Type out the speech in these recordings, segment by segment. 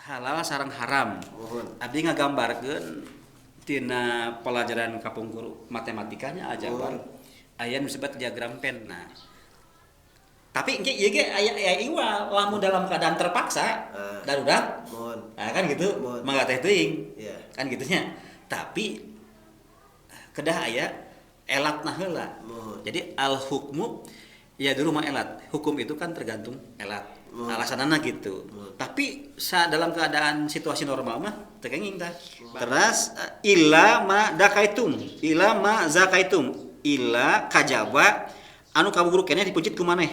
Halal sareng haram. Mohon. Abdi ngagambarkeun tina pelajaran kapungkur matematikanya aljabar. Aya nu disebut diagram Venn. Nah, tapi engke ieu ge aya aya iwal lamun dalam keadaan terpaksa darurat. Mohon. Nah, kan gitu. Mohon. Mangga teh teuing. Iya. Kan gitunya. Tapi kedah aya elatna heula. Mohon. Jadi al hukmu ya dulu mah elat. Hukum itu kan tergantung elat. Mohon. Alasanana gitu. Mohon. Tapi dalam keadaan situasi normal mah teu kenging tah. Terus illa ma dakaitum, illa ma zakaitum, illa kajaba anu kaburu keneh dipencit ku maneh.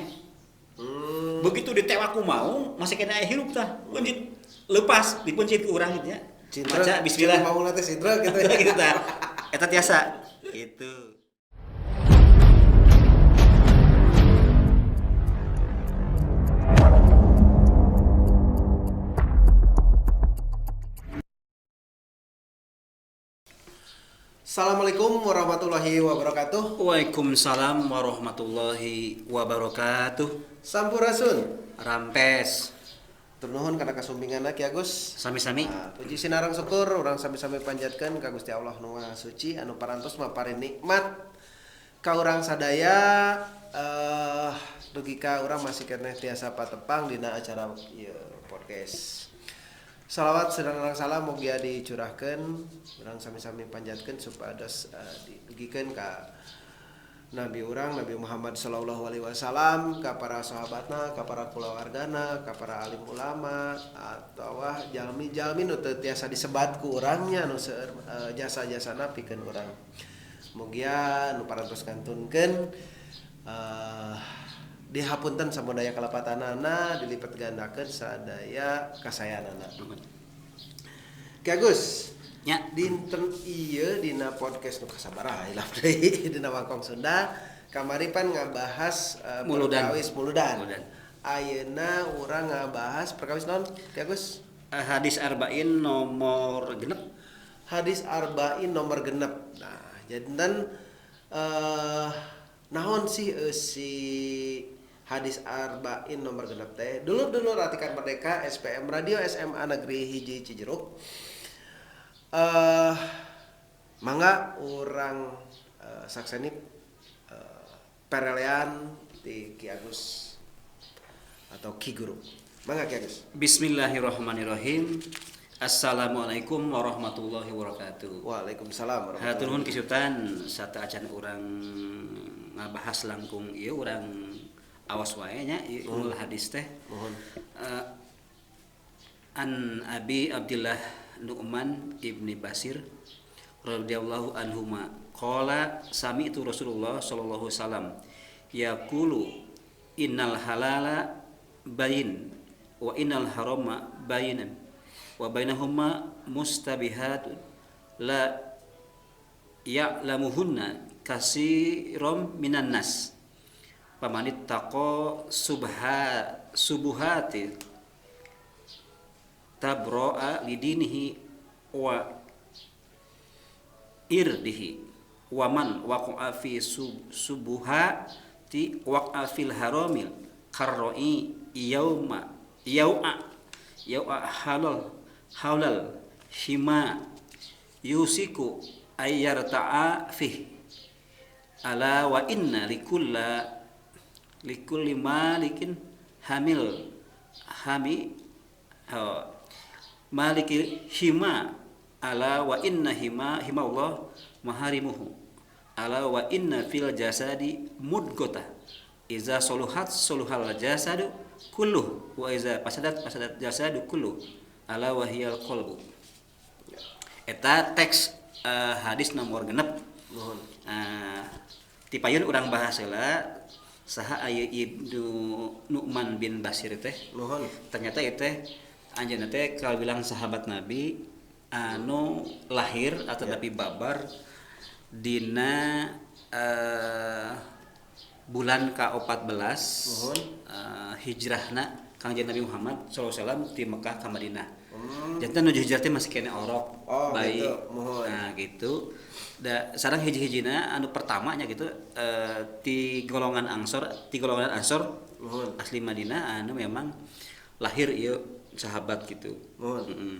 Begitu ditewak ku maung masih keneh aya hirup tah. Pencit lepas dipencit ku urang gitu nya. Citra, Maca bismillah. Citra maung teh citra gitu ya. Gitu tah. Eta tiasa gitu. Assalamualaikum warahmatullahi wabarakatuh. Waalaikumsalam warahmatullahi wabarakatuh. Sampurasun. Rampes. Turnuhun kana kasumpinganna Ki Agus. Sami-sami. Nah, puji sinareng syukur urang sami-sami panjatkeun ka Gusti Allah nu Maha Suci anu parantos maparin nikmat ka urang sadaya, dugi ka urang masih keneh tiasa patepang dina acara ieu podcast. Salawat sareng salam mugia dicurahkeun urang sami-sami panjatkeun supados didugikeun ka Nabi urang Nabi Muhammad sallallahu alaihi wasallam, ka para sahabatna, ka para kulawargana, ka para alim ulama atawa jalmi-jalmi nu teu tiasa disebat ku urangnya nu seueur jasa-jasana pikeun urang. Mugia nu parantos ngantunkeun dihapunten samudaya kalepatanana, dilipet gandakeun sadaya kasayanana. Ki Agus, nya dinten ieu dina podcast nu kasabaraha hilap deui dina Wangkong Sunda kamari pan ngabahas Muludan. Perkawis muludan. Muludan. Ayeuna urang ngabahas perkawis naon Ki Agus? Hadis arba'in nomor genep. Hadis arba'in nomor genep. Nah, janten naon sih si hadis arba'in nomor genep teh? Dulur-dulur Atikan Merdeka SPM Radio SMA Negeri Hiji Cijeruk. Mangga urang sakseni perelean di Ki Agus atau Ki Guru. Mangga Ki Agus. Bismillahirrahmanirrahim. Assalamualaikum warahmatullahi wabarakatuh. Waalaikumsalam warahmatullahi. Hatur nuhun Ki Sultan, sateuacan urang ngabahas langkung ieu urang awas wae nya ieu hadis teh. Mohon. An Abi Abdillah Nu'man ibni Basir radhiyallahu anhuma qala sami'tu Rasulullah sallallahu alaihi wasallam yaqulu innal halala bayin wa innal harama bayinan wa bainahuma mustabihatun la ya'lamuhunna katsiran minan nas pamanittaqa subuhati tabro'a lidinihi wa irdihi wa man waqa'a fi subuhati waqa'a fil haramil qarra'i yauma yau'a yau'a halal haulal hima yusiku ayyarta'a fih ala wa inna likulli malikin hamil hami maliki hima ala wa inna hima hima Allah maharimuhu ala wa inna fil jasadi mudgota iza soluhat soluhal jasadu kulluh wa iza pasadat pasadat jasadu kulluh ala wa hiyal qalbu. Eta teks hadis nomor genep. Nuhun. Tipayun urang bahas heula saha aya Ibnu Nu'man bin Basir teh. Nuhun. Ternyata ieu teh anjeunna teh kalau bilang sahabat Nabi anu lahir atau tapi babar dina bulan ka-14 hijrahna Kangjeng Nabi Muhammad sallallahu alaihi wasallam di Mekah ka Madinah. Janten nuju hijrah teh masih keneh orok bayi. Gitu. Mohon. Nah gitu. Da sareng hiji-hijina anu pertamanya gitu ti golongan Ansor, ti golongan Ansor Mohon. asli Madinah anu memang lahir ieu sahabat gitu. Mohon. Heeh.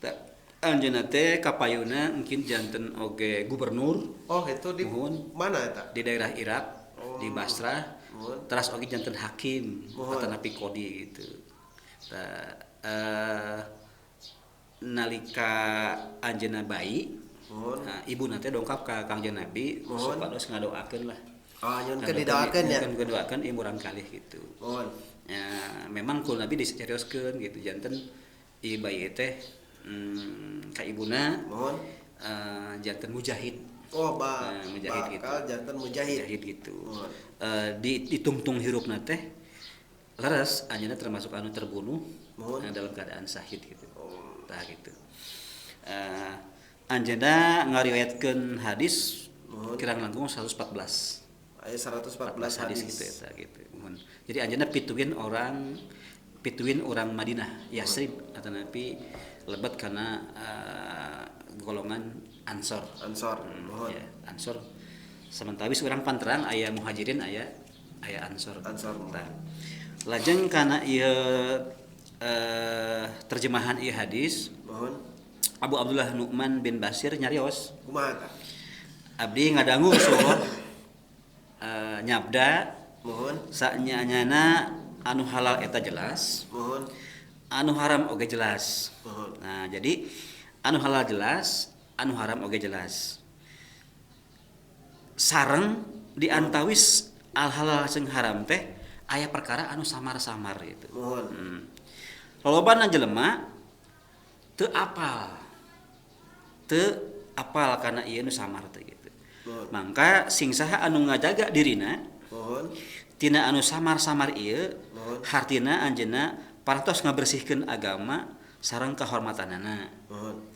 Tah anjeunna teh kapayuna mungkin janten oge gubernur. Oh, itu di Mohon. mana eta? Di daerah Irak, di Basrah. Mohon. Teras oge janten hakim Mohon. atanapi kodi gitu. Tah nalika anjeunna bayi, Mohon. nah, ibuna teh dongkap ka Kangjeng Nabi Mohon. supados ngadoakeun lah. Oh, nyuhunkeun didoakeun ya. Nyuhunkeun didoakeun ieu murang kalih gitu. Mohon. Ya, memang ku Nabi diserioskeun gitu janten ieu bayi teh ka ibuna Mohon. Janten mujahid. Oh, ba Nah, mujahid gitu. bakal janten mujahid. Mujahid gitu. Mohon. Ditungtung hirupna teh leres anjeunna termasuk anu terbunuh Mohon. Dalam keadaan syahid gitu. Oh. Tah gitu. Anjeunna ngariwayatkeun hadis Mohon. kirang langkung 114. Aya 114 hadis hadis. gitu eta gitu. Mohon. Jadi anjeunna pituin orang Madinah, Yasrib atanapi lebet kana golongan Ansor. Ansor. Mohon. Ya, Ansor. Sementawis urang panterang aya Muhajirin aya aya Ansor. Ansor. Tah. Lajeng kana ieu terjemahan ieu hadis Mohon. Abu Abdullah Nu'man bin Basir nyarios. Kumaha tah? Abdi ngadangu Rasulullah nyabda Mohon. saenyana anu halal eta jelas, Mohon. anu haram oge jelas. Mohon. Nah, jadi anu halal jelas, anu haram oge jelas. Sareng diantawis al halal jeung haram teh aya perkara anu samar-samar gitu. Mohon. Lolobana jelema teu apal. Teu apal kana ieu nu samar teh gitu. Mohon. Mangka sing saha anu ngajaga dirina Mohon. tina anu samar-samar ieu Mohon. hartina anjeunna parantos ngabersihkeun agama sareng kahormatanana. Mohon.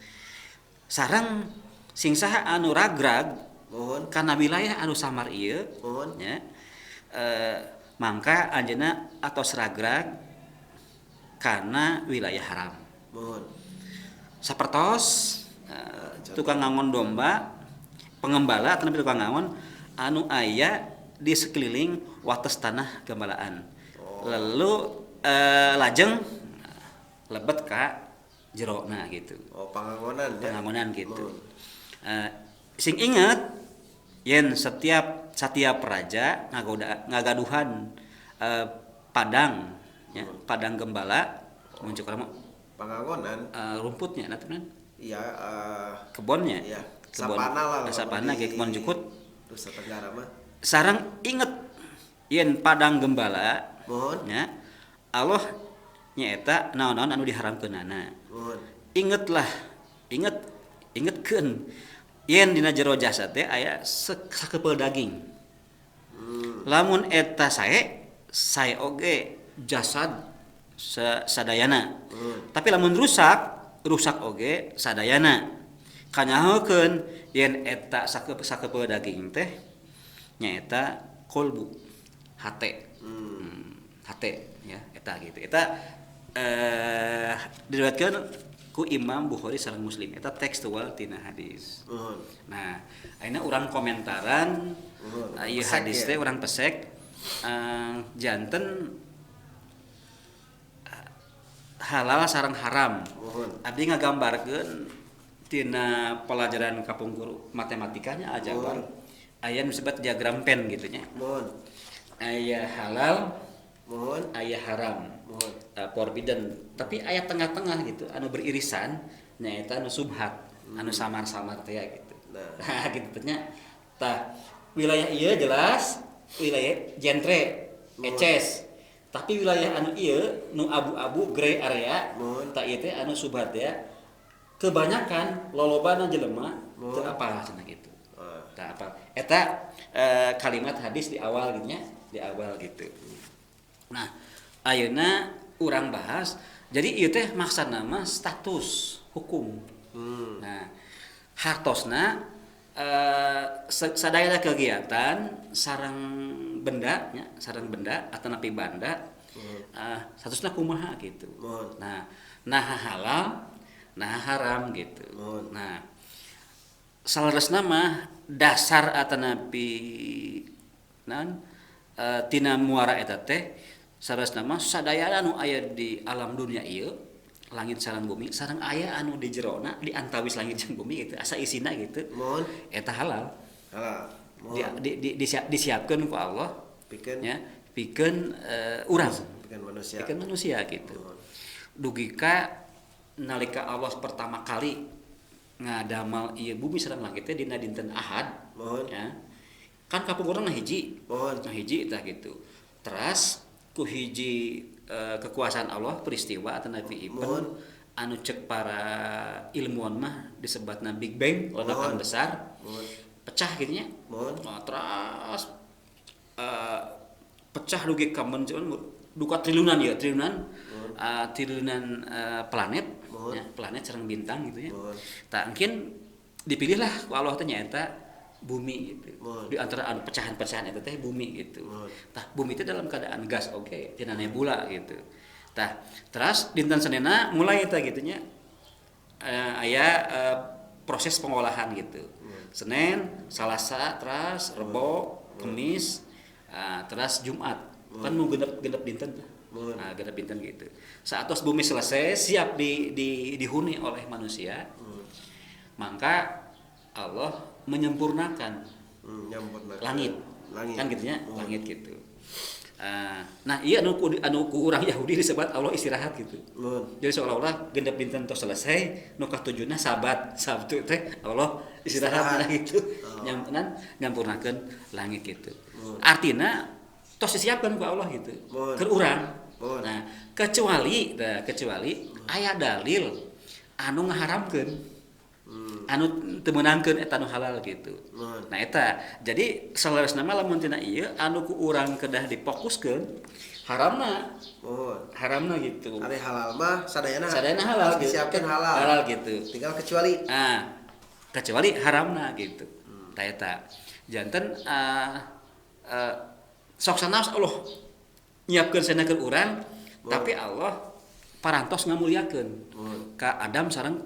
Sareng sing saha anu ragrag Mohon. kana wilayah anu samar ieu Mohon. nya mangka anjeunna atos ragrag kana wilayah haram. Mohon. Sapertos tukang ngangon domba, pengembala atau tukang ngangon anu aya di sekeliling wates tanah gembalaan. Oh. Lalu lajeng lebet ka jerona gitu. Oh, pangangonan ya. Pangangonan gitu. Mohon. Sing inget yen setiap raja ngagaduhan padang ya, padang gembala muncul mah Pangangonan. Rumputnya nah teman Iya, kebonnya. iya. Kebon, Sapana lah sapana ge kebon jukut. Nusa Tenggara mah. Sareng inget yen padang gembala Mohon. nya Allah nyaeta naon-naon anu diharamkeunana. Mohon. Ingetlah, ingetkeun yen dina jero jasad teh aya sakepeul daging. Lamun eta sae, sae oge jasad sadayana. Tapi lamun rusak, rusak oge sadayana. Kanyahokeun yen eta sakepeul daging teh nyaeta kolbu, hate. Hate ya eta gitu. Eta diriwayatkeun ku Imam Bukhari sareng Muslim. Eta tekstual tina hadis. Nah, ayeuna urang komentaran ieu hadis teh urang pesek janten halal sareng haram. Abdi ngagambarkeun tina pelajaran kapungkur matematikanya aljabar. Aya nu disebut diagram Venn gitu nya. Mohon. Aya halal, Mohon. aya haram. Mohon. Forbidden. Tapi aya tengah-tengah gitu anu beririsan nyaeta anu subhat, anu samar-samar teh gitu. Nah, gitu nya. Tah, wilayah ieu jelas wilayah jentre, eces. Tapi wilayah anu ieu nu abu-abu gray area, tah ieu teh anu subhat ya. Kebanyakan lolobana jelema teu apal cenah gitu. Tah apal. Eta kalimat hadis di awal gitu nya, di awal gitu. Nah, ayeuna urang bahas jadi ieu teh maksudna mah status hukum. Nah, hartosna sadayana kegiatan sareng benda nya, sareng benda atanapi banda statusna kumaha gitu. Nah, nah halal, nah haram gitu. Nah, saleresna mah dasar atanapi naon tina muara eta teh saleresna mah sadayana nu aya di alam dunia ieu Langit sareng bumi sareng aya anu di jerona di antawis langit jeung bumi gitu asa isina gitu. Mohon. Eta halal. Halal. Mohon. Disiapkeun ku Allah pikeun nya, pikeun urang, pikeun manusia. Pikeun manusia gitu. Mohon. Dugi ka nalika Allah pertama kali ngadamal ieu bumi sareng langit teh dina dinten Ahad. Mohon. Ya. Kan kapungkurna hiji. Mohon. Nah hiji tah gitu. Teras ku hiji kekuasaan Allah peristiwa atau nabi event anu cek para ilmuwan mah disebatna Big Bang, ledakan besar. Mohon. Pecah gitu nya. Mohon. Nah, teras pecah dugi ka duka triliunan ya, triliunan. Triliunan planet, ya, planet sareng bintang gitu ya. Tah mungkin dipilihlah ku Allah teh nyaeta bumi gitu. Mohon. Di antara anu pecahan-pecahan eta teh bumi gitu. Mohon. Tah bumi itu dalam keadaan gas oke, tina nebula gitu. Tah terus dinten Senena mulai eta gitu nya. Aya proses pengolahan gitu. Senin, Salasa, teras, Rebo, Kemis, teras Jumat. Kan mau genep dinten tah. Nah, genep dinten gitu. Saat tos bumi selesai siap dihuni oleh manusia. Maka Allah menyempurnakan langit. Langit. Kan gitu nya, langit gitu. Nah, iya anu ku urang Yahudi disebut Allah istirahat gitu. Jadi seolah-olah genep dinten tos selesai, nu katujuna Sabat, Sabtu teh Allah istirahat nah gitu. Nyampurnakeun langit gitu. Artina tos disiapkeun ku Allah gitu. Keur urang. Nah, kecuali aya dalil anu ngaharamkeun. Anu teu meunangkeun eta anu halal gitu. Nah eta jadi saleresna mah lamun tina ieu anu ku urang kedah difokuskeun haramna. Haramna gitu. Ari halal mah sadayana halal gitu. Disiapkeun halal. Halal gitu. Tinggal kecuali. Nah, kecuali haramna gitu. Tah eta. Janten sok sanaos Allah nyiapkeun sana keur urang, tapi Allah parantos ngamuliakeun ka Adam sareng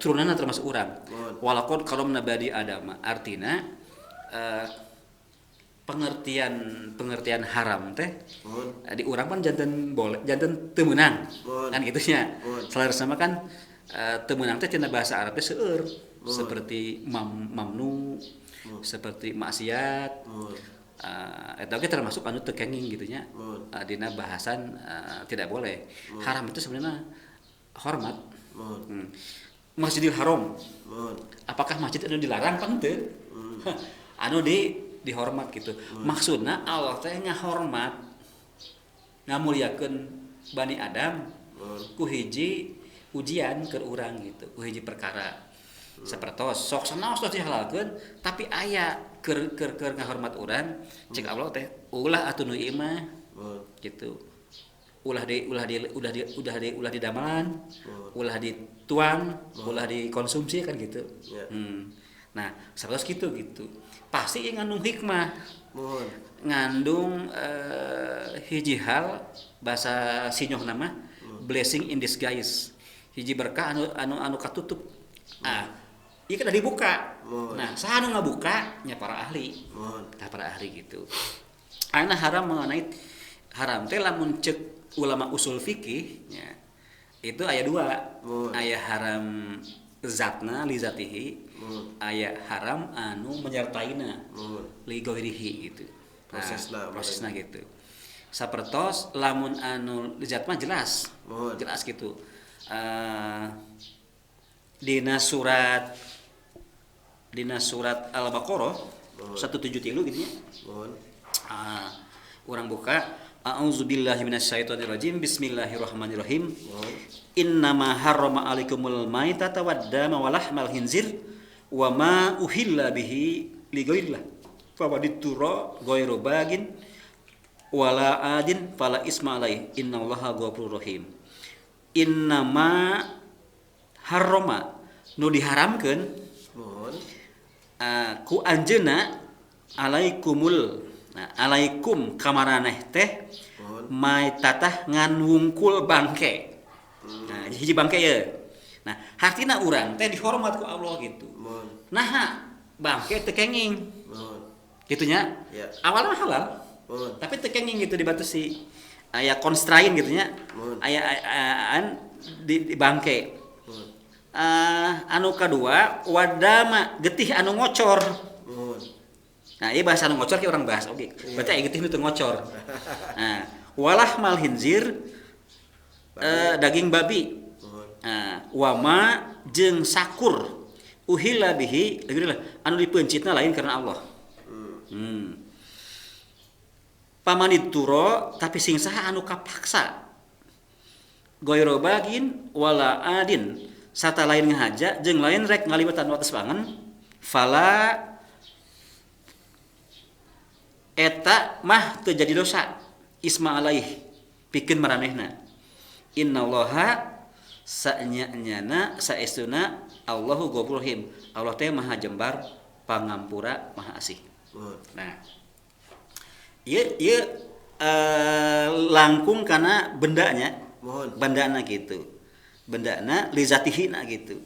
turunanna termasuk urang. Walaqad karamna bani Adam. Artina pengertian haram teh di urang pan janten boleh, janten teu meunang. Kan kitu nya. Saleresna mah kan teu meunang teh cenah bahasa Arab teh seueur. Seperti mamnu, seperti maksiat. Eta oge termasuk anu teu kenging gitu nya. Dina bahasan tidak boleh. Haram itu sebenarnya hormat. Masjidil Haram. Apakah masjid anu dilarang kan teu? Anu dihormat gitu. Maksudna Allah teh ngahormat, ngamuliakeun Bani Adam ku hiji ujian keur urang gitu, ku hiji perkara. Sapertos sok sanaos tos dihalalkeun tapi aya keur ngahormat urang, cek Allah teh ulah atuh nu ieu mah gitu. Ulah di damelan, ulah dituang, ulah dikonsumsi kan gitu. Nah, sapertos gitu. Pasti ngandung hikmah. Ngandung hiji hal bahasa sinyoh nama blessing in disguise. Hiji berkah anu katutup. Ah, ieu kan dibuka. Nah, saha anu ngabuka nya para ahli. Tah para ahli gitu. Ayeuna haram mengenai haram teh lamun cek ulama usul fikih nya, itu aya dua. Aya haram zatna li zatihi, aya haram anu menyertaina li ghairihi gitu. Prosesna, nah, prosesna gitu. Sapertos lamun anu li zat mah jelas. Jelas gitu. Dina surat Al-Baqarah 173 gitu nya. Urang buka. A'udzubillahi minasyaitonirrajim. Bismillahirrahmanirrahim. Innama harrama 'alaikumul maitata wad-dama wa lahmal khinzir wa ma uhilla bihi li ghairillah. Fawadittura ghairu bagin wala adin fala isma alaihi. Innallaha ghafurur rahim. Innama harrama nu diharamkeun ku anjeunna alaikumul. Nah, alaikum kamaraneh teh maitatah ngan wungkul bangke. Nah, hiji bangke ye. Nah, hartina urang teh dihormat ku Allah gitu. Nah, bangke teu kenging. Gitu nya. Awalna halal. Tapi teu kenging gitu dibatasi. Aya constraint gitu nya. Aya Di bangke. Anu kadua wadama getih anu ngocor. Nah, ieu bahasa anu ngocor ki urang bahas oge. Berarti aya getih nu teu ngocor. Nah, walah mal hinzir daging babi. Nah, wama jeung sakur uhilla bihi lah anu dipeuncitna lain karena Allah. Pamanituro tapi sing saha anu kapaksa. Goiro bagin wala adin sata lain ngahaja jeung lain rek ngaliwatan wates bangen fala eta mah teu jadi dosa isma alaih pikeun maranehna innallaha sanya-nyana saestuna Allahu ghafurur rahim. Allah teh maha jembar pangampura maha asih. Nah ieu langkung kana bendanya. Bendana gitu. Bendana lizatihina gitu.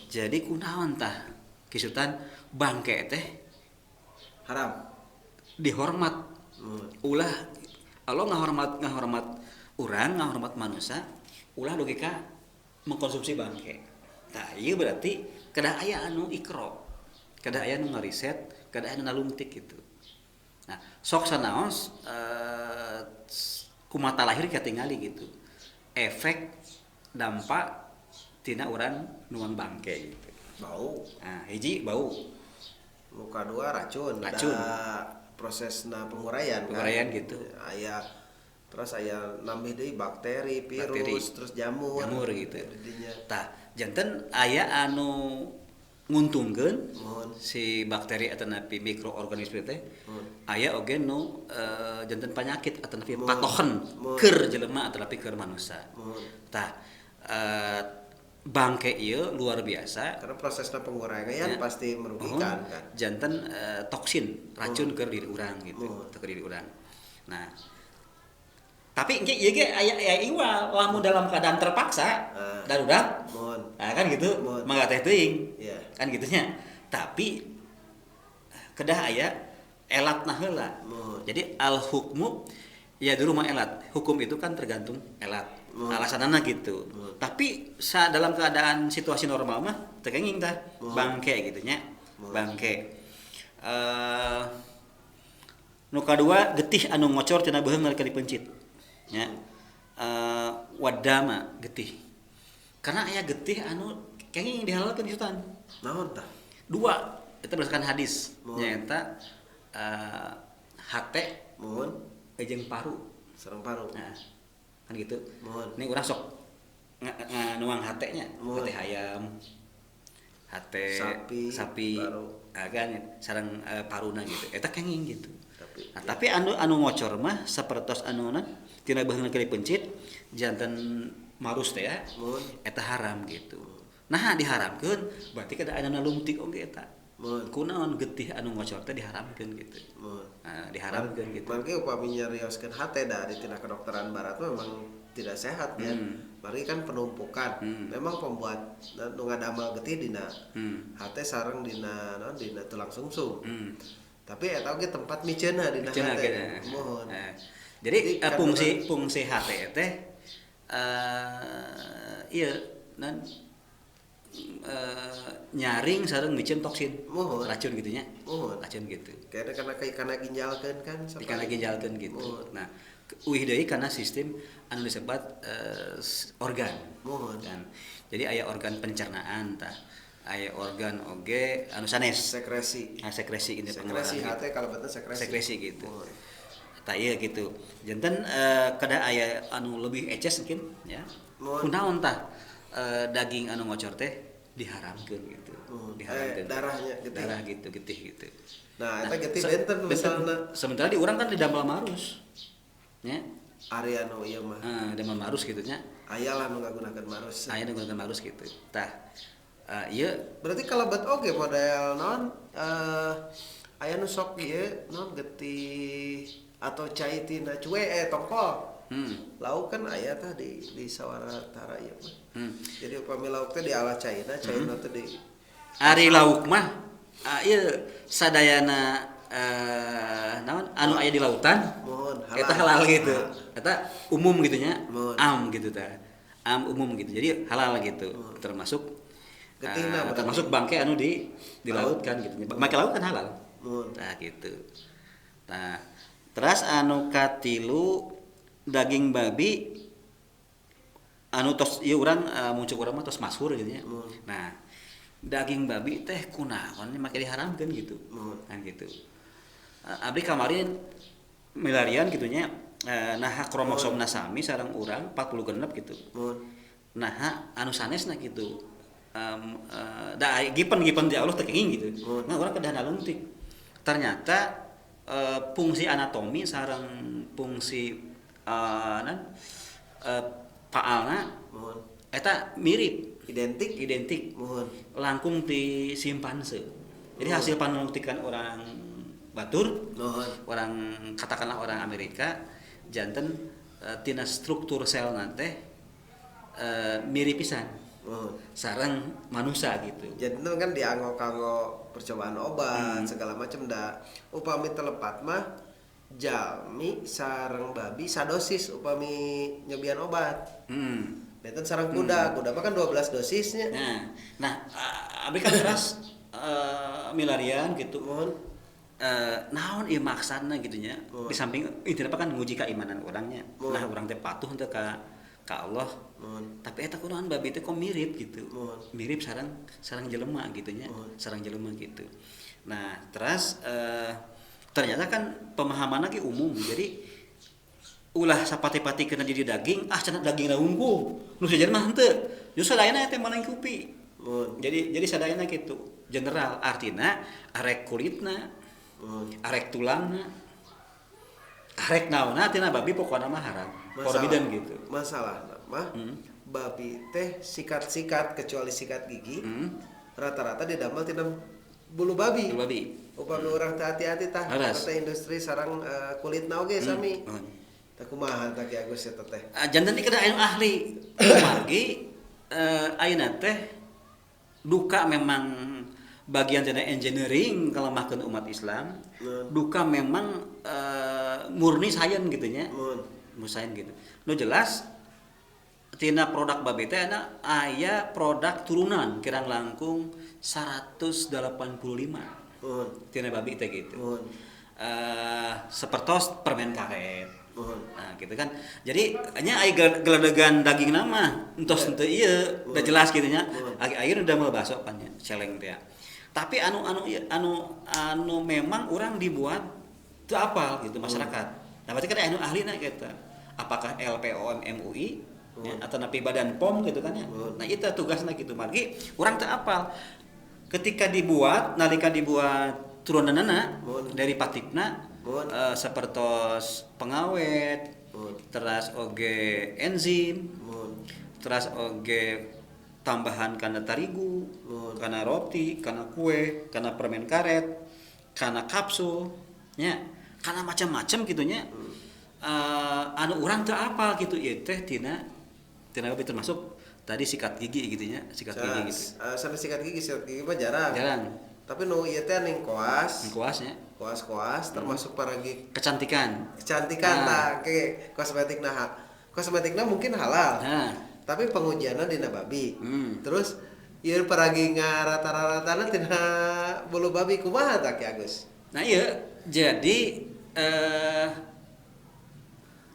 Jadi kunaon tah kisutan bangke teh haram dihormat. Ulah Allah ngahormat urang, ngahormat manusia, ulah logika mengkonsumsi bangke. Tah ieu berarti kedah aya anu ikro, kedah aya anu ngariset, kedah aya anu nalungtik gitu. Nah, sok sanaos kumata lahir katingali gitu. Efek dampak tina urang nuang bangke gitu. Bau. Nah, hiji bau. Muka dua racun. Racun. Prosesna penguraian kan. Penguraian gitu. Aya terus aya nambih deui bakteri, virus, bakteri, terus jamur. Jamur gitu. Tah, janten aya anu nguntungkeun si bakteri atanapi mikroorganisme teh. Aya oge nu janten panyakit atanapi patogen keur jelema atanapi keur manusia. Tah, bangke ieu luar biasa karena prosesna penguraian ya, pasti merugikan kan. Janten toksin, racun keur diri urang gitu, keur diri urang. Nah, tapi ieu ge aya iwal lamun dalam keadaan terpaksa darurat. Nah, kan gitu, mangga teh teuing. Kan gitunya. Tapi kedah aya elatna heula. Jadi al hukmu ya dulu mah elat. Hukum itu kan tergantung elat. Alasanana gitu. Tapi dalam keadaan situasi normal mah teu kenging tah. Bangke gitu nya. Bangke. Nu kadua getih anu ngocor tina beuheung nalika dipencit. Nya. Wadama getih. Karena aya getih anu kenging dihalalkeun di hutan. Naon tah? Dua, itu berdasarkan hadis. Nyaeta hate mohon jeung paru. Sareng paru. Nah, kan gitu. Mohon. Ini urang sok nuang hate-nya, hate ayam, hate sapi, paru. Kan sareng paruna gitu. Eta kenging gitu. Tapi, nah, tapi anu ngocor mah sapertos anuna tina beuheung dipencit janten marus teh ya. Eta haram gitu. Nah, diharamkeun berarti kada aya nalungtik oge eta. Kunaon getih anu ngocor teh diharamkeun gitu. Nah, diharamkeun gitu. Mangke upami nyarioskeun hate dari tina kedokteran barat mah memang tidak sehat ya. Mari kan penumpukan. Memang pembuat nu ngadamel getih dina hate sareng dina naon dina tulang sungsum. Tapi eta oge tempat miceuna dina hate. Mohon. Nah, jadi fungsi hate teh ieu nan nyaring sareng miceun toksin. Mohon. Racun gitu nya. Mohon. Racun gitu. Karena kana ginjalkeun kan karena ginjalkeun gitu. Mohon. Nah, uih deui kana sistem anu disebut organ. Mohon. Dan jadi aya organ pencernaan tah. Aya organ oge anu sanes sekresi. Nah, sekresi ini pengeluaran. Sekresi hate kalebetna sekresi. Sekresi gitu. Mohon. Tah ieu gitu. Janten kedah aya anu lebih eces mungkin ya. Kunaon tah daging anu ngocor teh diharamkeun gitu. Diharamkeun. Darahnya getih. Darah gitu, getih gitu. Nah, eta getih benten misalna. Sementara di urang kan di damel marus. Nya. Area nu ieu mah. Heeh, damel marus gitu nya. Aya lah nu ngagunakeun marus. Aya nu ngagunakeun marus gitu. Tah. Ieu berarti kalebet oge model naon aya nu sok ieu naon getih atau cai tina cuwe tongkol. Lauk kan aya tah di sawara tara ieu mah. Jadi upami lauk teh dialah caina, caina teh di ari lauk mah ieu sadayana naon anu aya di lautan. Mohon halal. Eta halal gitu. Eta umum gitu nya. Am gitu tah. Am umum gitu. Jadi halal gitu. Termasuk Getihna berarti. termasuk bangke anu di laut kan gitu. Bangke laut kan halal. Nah gitu. Nah, terus anu katilu daging babi anu tos ieu urang muncul urang mah tos masyhur gitu nya. Nah, daging babi teh kunaon make diharamkeun gitu. Kan gitu. Abdi kamarin milarian gitu nya nah kromosomna sami sareng urang 46 gitu. Nah anu sanesna gitu. Da gipen-gipen di Allah teu kenging gitu. Nah urang kedah nalungtik. Ternyata fungsi anatomi sareng fungsi paalna eta mirip, identik. Langkung ti simpanse. Jadi hasil panelitikan orang batur, orang katakanlah orang Amerika janten tina struktur sel teh mirip pisan. Sareng manusia gitu. Jadi itu kan dianggo kanggo percobaan obat segala macam da upami telepat mah jalmi sareng babi sadosis upami nyobian obat. Benten sareng kuda, kuda mah kan 12 dosisnya. Nah, abdi kan keras milarian gitu. Naon ieu maksudna gitu nya. Di samping intina kan nguji keimanan orangnya. Nah, urang teh patuh teh ka Allah. Tapi eta kunaon babi teh kok mirip gitu. Mirip sareng jelema gitu nya. Sareng jelema gitu. Nah, terus ternyata kan pemahaman lagi umum. Jadi ulah sapati-pati kena jadi daging, ah cenah daging unggul. Nu sejen mah henteu. Justru sadayana teh malengkupi. Jadi sadayana gitu. General artina arek kulitna, arek tulangna, arek naonna tina babi pokona mah haram. Forbidden gitu. Masalah mah babi teh sikat-sikat kecuali sikat gigi rata-rata didamel tina bulu babi. Bulu babi. Upami urang teh hati-hati tah kata industri sareng kulitna oge sami. Tah kumaha tah Ki Agus eta teh? Janten ieu anu ahli. Kumargi ayeuna teh duka memang bagian tina engineering kalemahkeun umat Islam, duka memang murni sains gitu nya. Musain gitu. Nu jelas tina produk babi teh aya produk turunan kirang langkung 185. Tina babi teh gitu. Sepertos permen karet. Nah, gitu kan. Jadi nya aya geledegan daging nama entos henteu ieu, udah jelas gitu nya. Akhir udah mau baso kan nya, celeng teh. Tapi anu memang urang dibuat teu apal gitu masyarakat. Nah, berarti kan anu ahlina kita. Apakah LPOM MUI ya, atau napi Badan POM gitu kan ya. Nah, itu tugasna gitu margi urang teu apal. Ketika dibuat, nalika dibuat turunanana dari patikna sepertos pengawet, teras oge enzim, teras oge tambahan kana tarigu, kana roti, kana kue, kana permen karet, kana kapsul, nya, kana macam-macam gitu nya. Anu urang teu apal gitu ieu teh tina babi termasuk tadi sikat gigi gitu nya, sikat gigi gitu. Sampai sikat gigi mah jarang. Jarang. Tapi nu ieu teh ning koas. Koas nya. Koas-koas termasuk paragi kecantikan. Kecantikan tah ke kosmetik nah. Kosmetikna mungkin halal. Nah. Tapi pengujianna dina babi. Terus ieu paragi ngarata-ratana tina bulu babi kumaha tah Ki Agus? Nah iya, jadi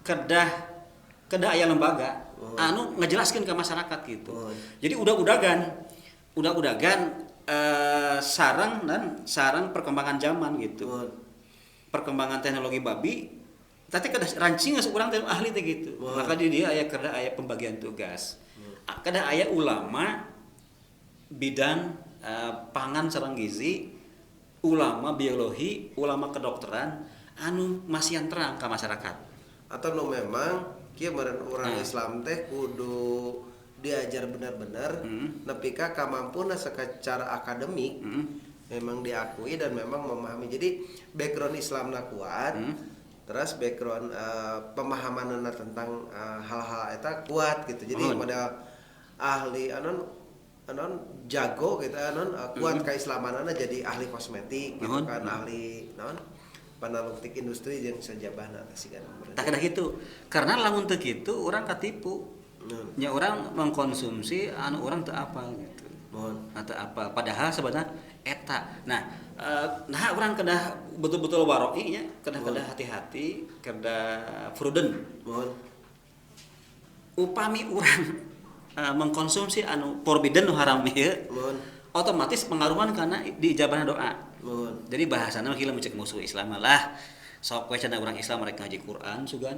kedah aya lembaga anu ngejelaskeun ke masyarakat gitu. Jadi udah-udagan sarang dan sarang perkembangan zaman gitu. Perkembangan teknologi babi tapi kedah rancing geus urang teh ahli teh gitu. Maka di dia aya kedah aya pembagian tugas. Kedah aya ulama bidang pangan sareng gizi, ulama biologi, ulama kedokteran anu masihan terang ka masyarakat. Atau nu memang kieu meureun urang Islam teh kudu diajar benar-benar nepi ka kamampuna secara akademik memang diakui dan memang memahami. Jadi background Islamna kuat, terus background pemahamanna tentang hal-hal eta kuat gitu. Jadi model ahli anon jago gitu anon kuat keislamanana jadi ahli kosmetik gitu kan, ahli naon panaluktik industri jeung sajabahna teh sigana. Tah kedah kitu. Karena lamun teu kitu urang katipu. Nya orang mengkonsumsi anu orang teu apal gitu. Mohon. Atau apa padahal sebenarnya eta. Nah, nah orang kedah betul-betul waroi nya, kedah hati-hati, kedah prudent. Mohon. Upami urang mengkonsumsi anu forbidden nu haram ieu, otomatis pengaruhan karena diijabahna doa. Mohon. Jadi bahasana mah kieu cek musuh Islam lah. Sok we cenah urang Islam rek ngaji Quran sugan,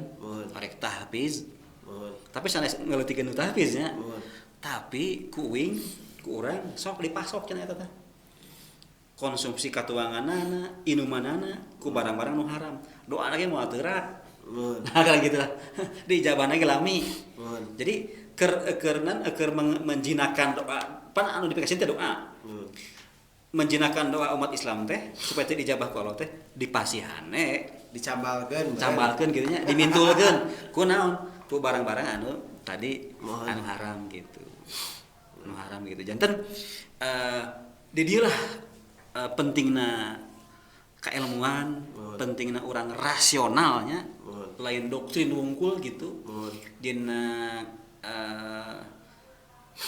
rek tahfiz. Mohon. Tapi sanes ngeleutikeun nu tahfiz nya. Mohon. Tapi ku uing ku urang sok dipasok cenah eta teh. Konsumsi katuanganana, inumanana ku barang-barang nu haram. Doa lagi moal teurak. Nah, kayak gitu lah. Diijabahna ge lami. Mohon. Jadi keur menjinakan doa, pan anu dipikasieun teh doa. Menjinakan doa umat Islam teh supaya teu dijabah ku Allah teh dipasihane, dicambalkeun, cambalkeun kitu nya, dimintulkeun. Ku naon? Ku barang-barang anu tadi Mohon. Anu haram gitu. Anu haram gitu. Janten di dieu lah pentingna keilmuan, pentingna orang rasionalnya, lain doktrin wungkul gitu. Dina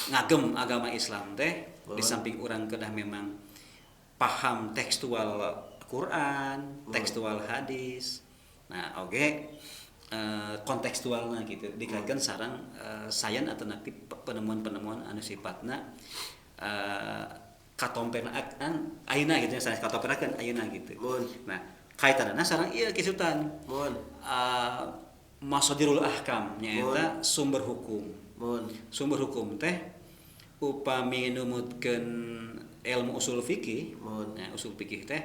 ngagem agama Islam teh di samping orang kedah memang paham tekstual Quran, tekstual hadis. Nah, oke kontekstualna gitu dikaitkan sareng sains atau napi penemuan-penemuan anu sifatna katompenakan ayeuna gitu ya, sanes katompenakan ayeuna gitu. Nah, kaitanna sareng ieu kisutan. Masadirul ahkam nyaeta sumber hukum. Sumber hukum teh upami numutkeun ilmu usul fikih. Nah, usul fikih teh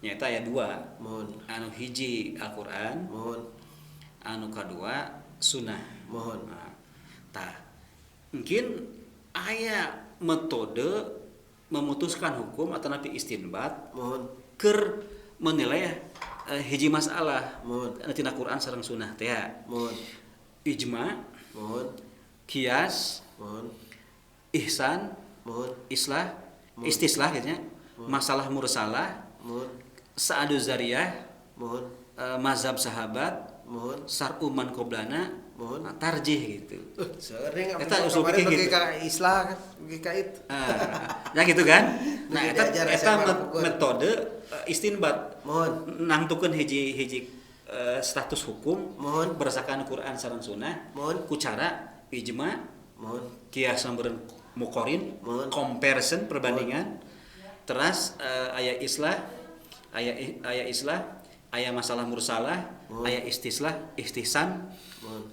nyaeta aya dua. Anu hiji Al-Qur'an. Anu kadua sunnah. Nah, tah mungkin aya metode memutuskan hukum atau napi istinbat keur menilai hiji masalah tina Quran sareng sunnah teh. Ijma, kias, ihsan, islah, istislah gitu nya, masalah mursalah, sa'adu zariyah, mazhab sahabat, sar'u man qoblana, tarjih gitu. Sering eta usul fikih gitu. Ka islah kan, ka itu. Ya gitu kan. Nah, eta metode istinbat. Nangtukeun hiji-hiji status hukum berdasarkan Quran sareng sunnah ku cara ijma, kias sampeun muqarin, comparison perbandingan. Teras aya islah, aya islah, aya masalah mursalah, aya istislah, istihsan,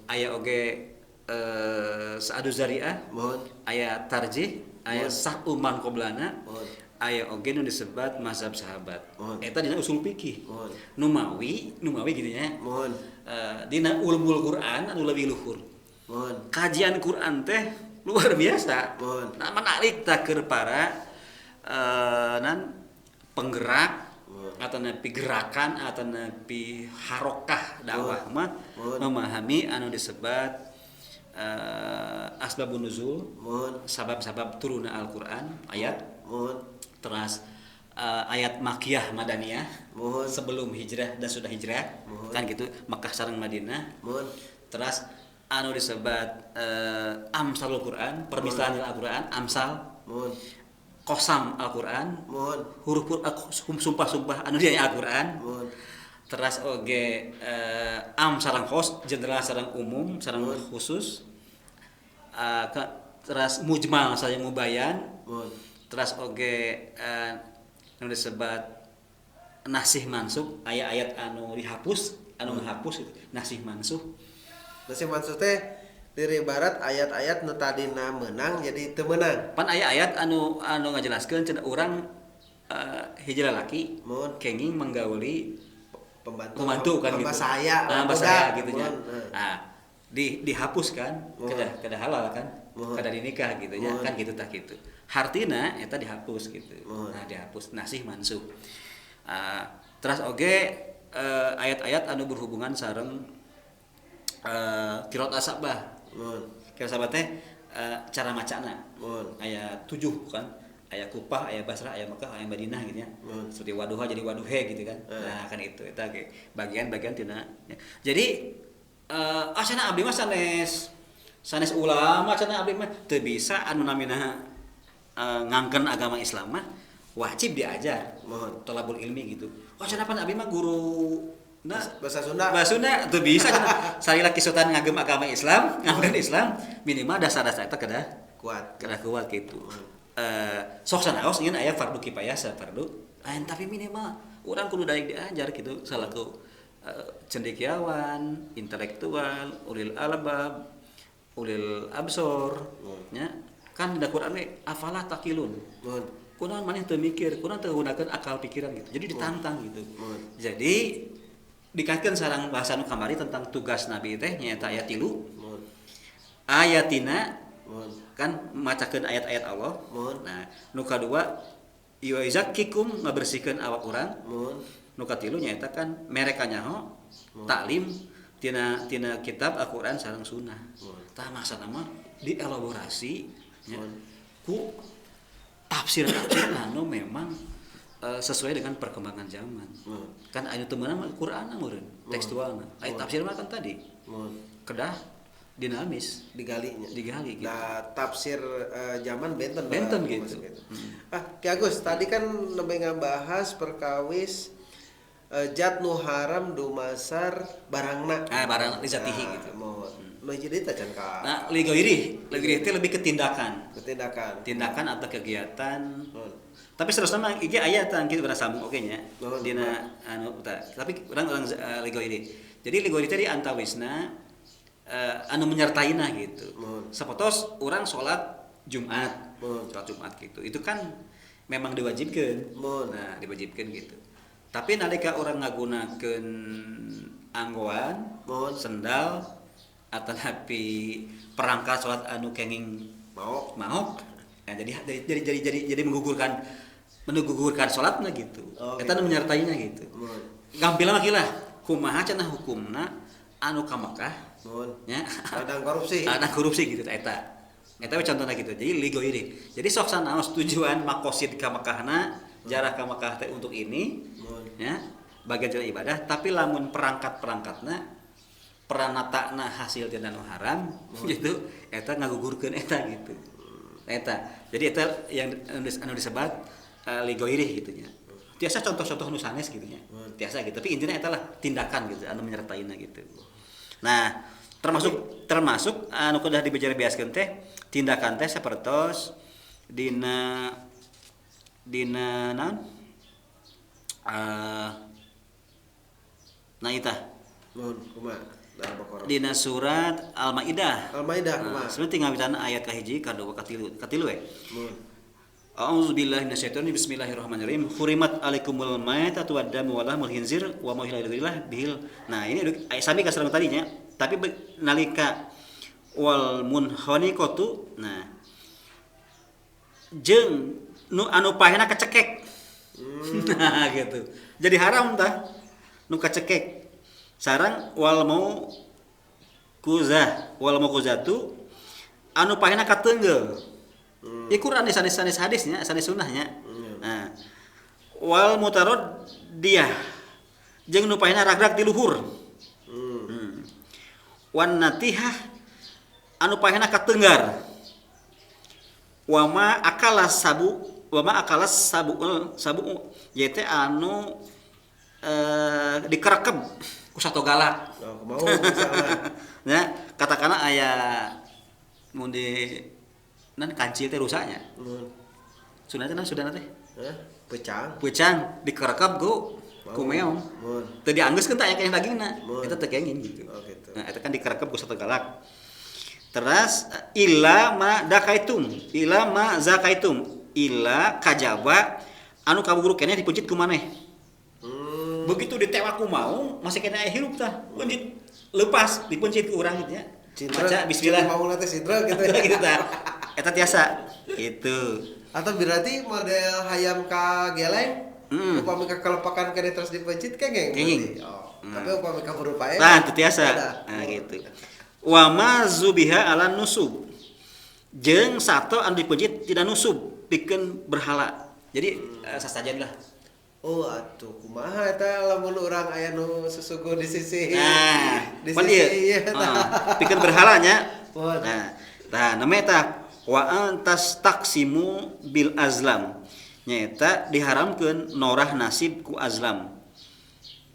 aya oge sa'adu zari'ah, aya tarjih, aya sah'u man qoblana, aya oge nu disebat mazhab sahabat. Eta dina usul fikih. Numawi gitu nya. Dina ulumul Quran anu leuwih luhur. Kajian Quran teh luar biasa. Nah, menarik tah keur para nan penggerak atau napi gerakan atau napi harokah dakwah mah memahami anu disebat asbabun nuzul, sabab-sabab turunna Al-Qur'an ayat, teras ayat makiyah madaniyah sebelum hijrah dan sudah hijrah kan gitu, Makkah sareng Madinah, teras anu disebat amsalul Quran, permisalan Al-Qur'an, amsal, kosam Al-Qur'an, huruf sumpah-sumpah anu dia Al-Qur'an, teras oge am sareng khos, general sareng umum, sareng khusus, teras mujmal sareng mubayan, teras oge anu disebat nasih mansukh, aya ayat anu dihapus, anu ngahapus gitu, nasih mansuh. Nasih mansuh teh dari barat ayat-ayat nu tadina meunang jadi teu meunang. Pan aya ayat anu ngajelaskeun cenah urang hiji lalaki kenging menggauli pembantu kan gitu. Saya, nah, bahasa gitu nya. Nah, dihapus kan, kedah halal kan, kedah dinikah gitu nya, kan gitu tah gitu. Hartina eta dihapus gitu. Nah, dihapus nasih mansuh. Terus oge ayat-ayat anu berhubungan sareng qiraat asabah. Qiraat asabah teh cara macana. Aya 7 kan. Aya Kupah, aya Basrah, aya Mekah, aya Madinah gitu ya. Seperti waduha jadi waduhe gitu kan. Nah, kan itu eta ge bagian-bagian tina. Jadi asana abdi mah sanes Sanes ulama cenah abdi mah teu bisa anu namina ngangkeun agama Islam mah wajib diajar. Mohon. Tolabul ilmi gitu. Oh cenah pan abdi mah guru nah Bahasa Sunda. Bahasa Sunda teu bisa cenah. Salila kisotan ngagem agama Islam, ngangkeun Islam minimal dasar-dasar eta kedah Kuat. Kedah kuat gitu. Sok sanaos nyeun aya fardu kifayah fardu lain tapi minimal urang kudu daek diajar gitu salaku cendekiawan, intelektual, ulil albab, ulil absor, nya kan da Quran we afala taqilun. Kunaon maneh teu mikir, kunaon teu gunakeun akal pikiran gitu. Jadi ditantang gitu. Jadi dikaitkeun sareng bahasa nu kamari tentang tugas nabi teh nyaeta ayat 3. Ayatina kan macakeun ayat-ayat Allah. Nah, nu kadua yuzakikum ngabersihkeun awak urang. Nu katilu nyaeta kan mereka nyaho taklim tina kitab Al-Qur'an sareng sunnah. Tah maksana mah dielaborasi nya ku tafsir-tafsir anu memang sesuai dengan perkembangan zaman. Kan anu teu meunang mah Qur'an meureun tekstualna. Aya tafsir mah kan tadi. Kedah dinamis digalinya. Digali gitu. Nah, tafsir zaman benten gitu. Ki Agus tadi kan lebih ngabahas perkawis jat nu haram dumasar barangna. Barang lizatihi gitu. Nu jadi teh can ka. Nah, ligoiri teh lebih ke tindakan. Ketindakan. Tindakan atau kegiatan. Tapi terusna mah ieu aya tah kieu urang sambung oge nya. Dina anu tapi urang ligoiri. Jadi ligoiri teh di antawisna anu menyertaina gitu. Sapotos urang salat Jumat. Salat Jumat gitu. Itu kan memang diwajibkeun. Nah, diwajibkeun gitu. Tapi nalika orang ngagunakeun anggoan, sendal atau napi perangkat salat anu kenging maok. Nah, jadi menggugurkan salatna gitu. Eta nu menyertainya gitu. Gampil mah kilah, kumaha cenah hukumna anu ka Mekah nya Ladang korupsi. Ladang korupsi gitu eta. Eta we contohna gitu. Jadi ligoiri. Jadi sok sanaos tujuan makosid ka Mekahna, jarah ka Mekah teh untuk ini. Ya, bagian jalan ibadah, tapi lamun perangkat-perangkatna pranatana hasil tina nu haram gitu, eta ngagugurkeun eta gitu. Eta. Jadi eta yang anu disebat ligoirih gitu nya. Tiasa contoh-contoh nu sanes gitu nya. Tiasa gitu, tapi intinya eta lah tindakan gitu anu menyertaina gitu. Nah, termasuk anu kudah dibejar-beaskeun teh tindakan teh sapertos dina naon? Nah itah. Nuhun kumaha? Dina surat Al-Maidah. Al-Maidah kumaha? Sebenarnya tinggal witan ayat kahiji, kadua, katilu we. A'udzubillahi minasyaitonir bismillahirrahmanirrahim. Hurimat alaikumul maitatu waddamu walahmul khinzir wa ma uhilla lighairillah bihil. Nah, ini sami ka sareng tadinya, tapi nalika wal munkhaniqatu, nah jeung nu anu pahena kecekek. Nah, gitu. Jadi haram tah nu kacekek. Sarang wal mau kuzah, wal mau kuzatu anu pahena katenggel. Ieu Quran sanes-sanes hadisnya, sanes sunnahnya. Nah, wal mutaraddiyah jeung nu pahena ragrag di luhur. Wan natihah anu pahena katenggar. Wa ma akala sabu wama akalas sabu yaitu anu dikerekep ku sato galak. Oh, mau misalnya. Nya katakanlah aya mun di nan kancil teh rusaknya. Sunah teh sudah teh. Pecang. Pecang dikerekep ku meong. Teu dianggeuskeun teh aya keneh dagingna. Eta teu kenging gitu. Oh, gitu. Nah, eta kan dikerekep ku sato galak. Teras illa ma dakaitum, illa ma zakaitum. Ila kajaba anu kaburu keneh dipencit ku maneh. Begitu ditewak ku mau masih keneh aya hirup tah. Pencit lepas dipencit ku urang gitu nya. Maca bismillah. Mau teh sidra gitu. Gitu tah. Eta tiasa gitu. Atau berarti model hayam ka geleng upami ka kelepakan keneh terus dipencit kengeng. Kenging. Oh, tapi upami kaburu pae. Tah teu tiasa. Nah gitu. Wa ma zubiha ala nusub. Jeung sato anu dipencit tidak nusub. Pikeun berhala. Jadi sasajen lah. Oh atuh kumaha eta lamun urang aya nu susuguh di sisi. Nah, di sisi ieu pikeun berhalanya Nah, tah namanya tah wa antas taksimu bil azlam. Nyaeta diharamkeun norah nasib ku azlam.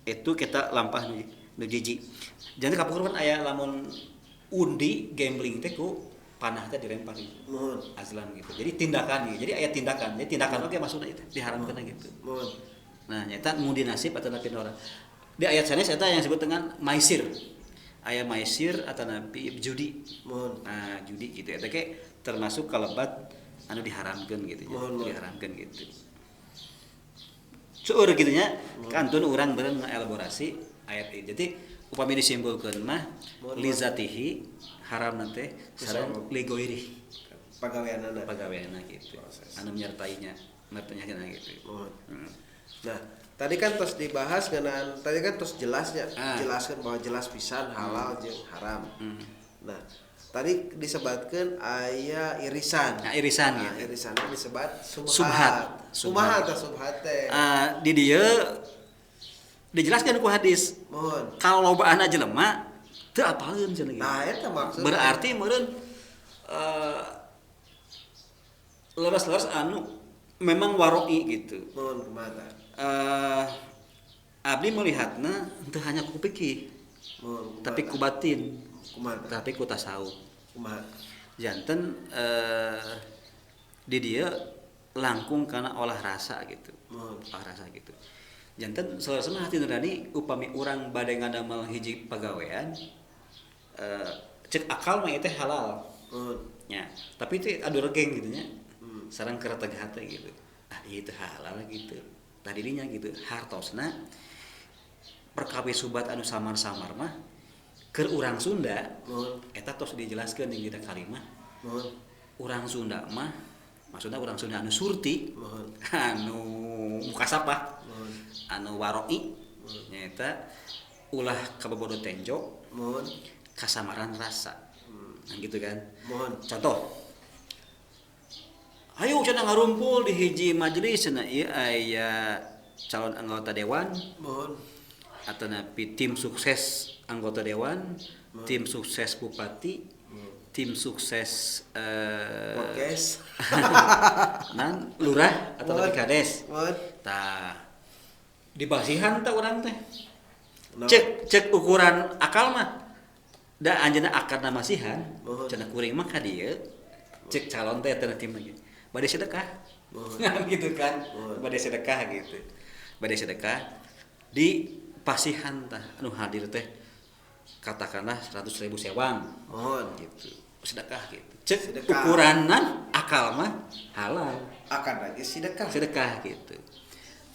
Itu kita lampah nu jiji. Jangan kapungkur kan aya lamun undi gambling teh ku panah teh dilempar gitu. Mohon. Azlam gitu. Jadi tindakan gitu. Jadi aya tindakan. Jadi tindakan oge maksudna itu diharamkeun gitu. Mohon. Nah, nyata ngundi nasib atau napi norah. Di ayat sanes eta yang disebut dengan maisir. Aya maisir atau napi judi. Mohon. Nah, judi gitu eta ke termasuk kalebat anu diharamkeun gitu nya. Mohon, mohon. Diharamkeun gitu. Seueur gitu nya, kantun urang bareng ngaelaborasi ayat ieu. Jadi upami disimpulkeun mah lizatihi haram teh sareng ligoirih Pagaweanana. pagaweanna gitu. Proses. Anu menyertainya, menyertainya gitu. Mohon. Nah, tadi kan terus dibahas ngeunaan tadi kan terus jelasnya, jelaskan bahwa jelas pisan halal jeung haram. Nah, tadi disebatkeun aya irisan. Nah, irisan nah, gitu. Irisanna disebat subhat. Subhat. Kumaha tah subhat teh? Di dieu dijelaskan ku hadis. Mohon. Kalau lobaana jelema teu apaleun cenah gitu. Nah, eta maksudna. Berarti meureun leres-leres anu memang waroi gitu. Mohon kumaha tah? Abdi melihatna teu hanya ku pikir, Mohon kumaha tapi tah? ku batin, Kumaha tah? tapi ku tasawuf. Kumaha? Janten di dieu langkung karena olah rasa gitu. Mohon. Olah rasa gitu. Janten saleresna hati nurani upami urang bade ngadamel hiji pagawean cek akal mah ieu teh halal. Mohon. Nya, tapi itu adu regeng gitu nya. Sareng kereteg hate gitu. Ah ieu teh halal gitu. Tah dirinya gitu hartosna perkawis subat anu samar-samar mah keur urang Sunda. Mohon. Eta tos dijelaskeun dina kalimah. Mohon. Urang Sunda mah maksudna urang Sunda anu surti, Mohon. anu mukasapah, Mohon. anu waroi, nyaeta ulah kabobodo tenjo, Mohon. kasamaran rasa. Nah, gitu kan. Mohon. Contoh. Ayo cenah ngarumpul di hiji majelis cenah ieu aya calon anggota dewan. Mohon. Atau napi tim sukses anggota dewan, tim sukses bupati, tim sukses podcast nan lurah atau Mohon. napi kades. Mohon. Tah dibasihan tah urang teh. No. Cek cek ukuran akal mah. Da anjeunna akarna masihan, Mohon. cenah kuring mah ka dieu. Cek calon teh teh tim lagi. Bade sedekah. Mohon. Gitu kan. Mohon. Bade sedekah gitu. Bade sedekah di pasihan tah anu hadir teh katakanlah 100.000 sewang. Mohon. Gitu. Sedekah gitu. Cek Sedekah. ukuranan akal mah halal. Akan lagi sedekah. Sedekah gitu.